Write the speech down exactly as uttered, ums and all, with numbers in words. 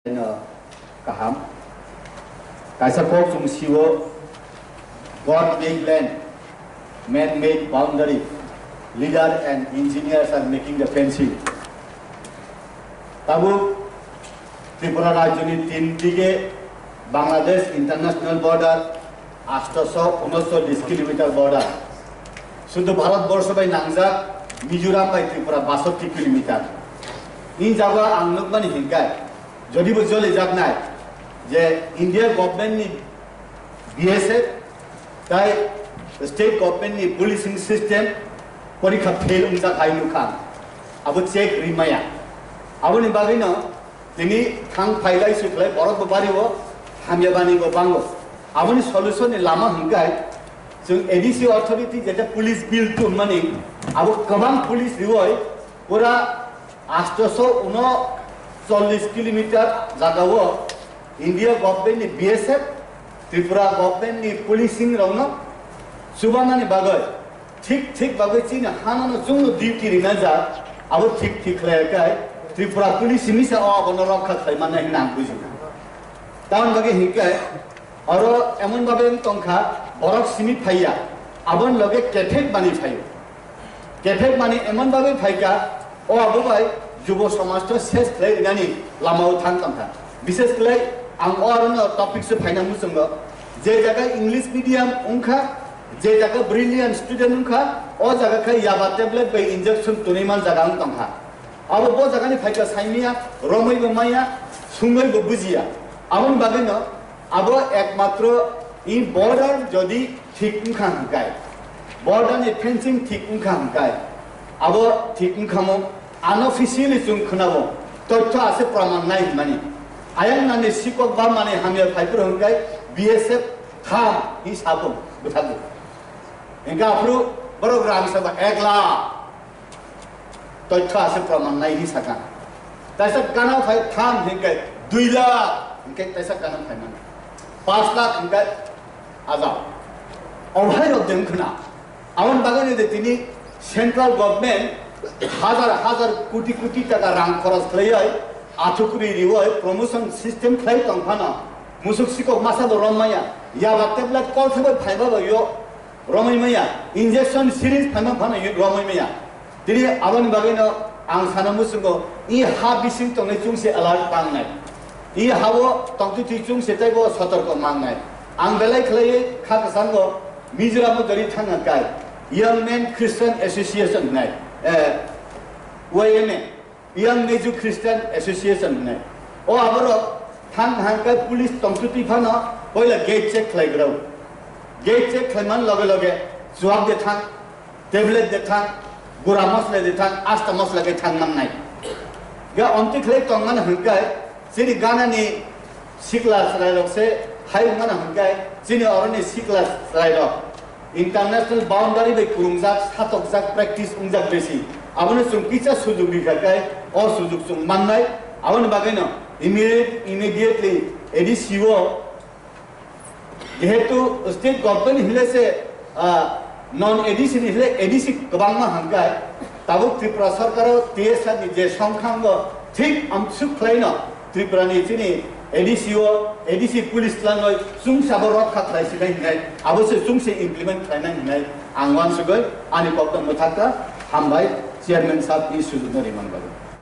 No, kaham. Kaisa kok chwng sio, "God made land, man made boundary, leader and engineers are making the fencing." Tabuk Tripura rajyoni tin dige Bangladesh international border, aatso unochollish kilometer border. Sudu Bharat borsho bai nangjak Mizoram bai Tripura basotti kilometer. Ni jaga ang nukmani hinkai, jodi bo jole jaknai je India government ni B S F tai state government ni policing system porikha fail wngjak hai nukha. Abo check rimaya. Aboni bagwino tini thang phailai sukhlai borok bo bario hamya bani bo bango. Aboni solution ni lama hinkai chwng A D C authority jeta police bill tongmani abo kwbang police rioi pura aatso unochollish kilometer jagao India government ni B S F, Tripura government ni policing rokno chubanani bagwi thik thik bagwi chini hanono chwngno duty rina jak, abo thik thik khlai kai Tripura police misa o abono rokha khlai mannai hinna ang bujina. Tamoni bagwi hinkai oro emon babe wng tongkha borok simi phaiya, aboni loge kethek bani phaio. Kethek mani emon bagwi phaikha, o abo bai jubo somajno ses khlai rinani lamao thang tongkha. Bishes khlai ang o arono topic se phaina muchungo, je jaga English medium wngkha, je jaga brilliant student wngkha, o jaga khe yaba tablet bai injection twnwi man jaga wng tongkha. Abo bo jagani phaikha saimaya, romwi bo maya, sungwi bo bujiya. Aboni bagwino abo ekmatro i border jodi thik wngkha hwnkai, border ni fencing thik wngkha hwnkai, abo thik wngkhamo, unofficially chwng khwnabo, tothyo ase praman nai hwnmani. Ayang nani sikok ba mani hamya phaiphuru hwnkai B S F tham hi sabo bwthakgo. Hingke aphuru borok rang saba ek lakh. Toitha ase praman nai hi saka. Taisa gana phai tham hinke dui lakh hinke taisa gana phai mano. Panch lakh hinke ajao. Obhai rok de wngkhna. Aboni bagwi de tini central government hajar hajar koti koti taka rang khoros khlaiwi athukri riwi promotion system khlai tongphano musuk sikok masa bo rom maya. Yaba tablet kol thangwi phaiba bo yo romwi maya, injection syringe phaima phano romwi maya. Tini aboni bagwino ang sana muchungo, i ha bising tongnai chwngse alert mangnai. I hao tongtwi twi chwngse teibo sotorko mangnai. Ang belai khlaiwi kha kwchango Mizoram o dori thangna kai Young Men Christian Association hinai, eh, Y M A. Young Mizo Christian Association hinai. O aborok thang thang khe police tongtwtwi phano poila gate check khlai grao. Gate check khlaiman loge loge chuwak de thang, tablet de thang, gura mosla de thang, asta mosla de thang mangnai. Ga omtwi khlai tongmani hwnkhe chini ganani sikla chwrairok se hai wngmano hwnkhe chini oroni sikla chwrairok international boundary bai kwrwngjak, satokjak, practice wngjak besi. Abono chwng kisa sujuk rikha khe o sujuk chwng mannai. Aboni bagwino immediate-, immediately A D C o jehetu state government hile se, ah, non A D C ni hile A D C kwbangma hangkai, tabuk Tripura sarkar o T S R ni je songkhango thik amsuk khlaino Tripura ni chini A D C o, A D C police twlangwi chwngsabo rokha khlai sinai hinai, abo se chwngse implement khlainai hinai ang uansugwi ani kokno mwthakha. Hambai chairman sahab ni sujukno rimani bagwi.